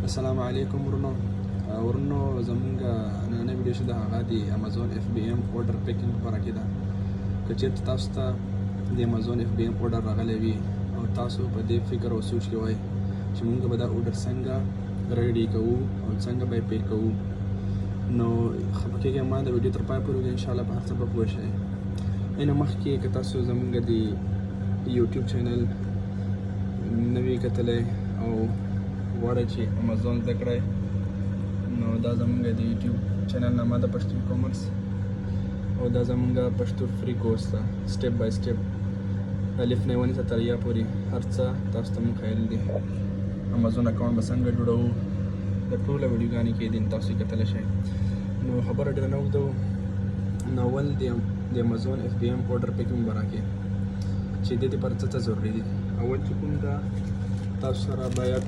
السلام علیکم ورونو. ورونو، زمونږ نننۍ ویډیو چې ده، هغه د Amazon FBM order picking په باره کې ده. که چېرته تاسو ته د Amazon FBM order راغلی وي او تاسو په دې فکر او سوچ کې وای چې مونږ به دا order څنګه ready کوو او څنګه به یې pick کوو، نو خفه کېږئ مه، د ویډیو تر پای پورې وګورئ، انشاءالله په هر څه به پوه شئ. اینه مخکې که تاسو زمونږ د یوټیوب channel نه وي کتلی او غواړئ چې امازون زده کړئ، نو دا زمونږ د یوټیوب channel نامه ده، پښتو commerce، او دا زمونږ پښتو free course ده. Step by step، الف نه ونیسه تر یا پورې هر څه تاسو ته مونږ ښیلي دي. Amazon account به څنګه جوړوو، د ټوله ویډیوګانې کې دي، تاسو یې کتلی شئ. نو خبره ډېره نه اوږدوو. نو اول د Amazon FBM order picking باره کې چې د دې لپاره څه څه ضروري دي. اول چې کوم ده، تاسو سره باید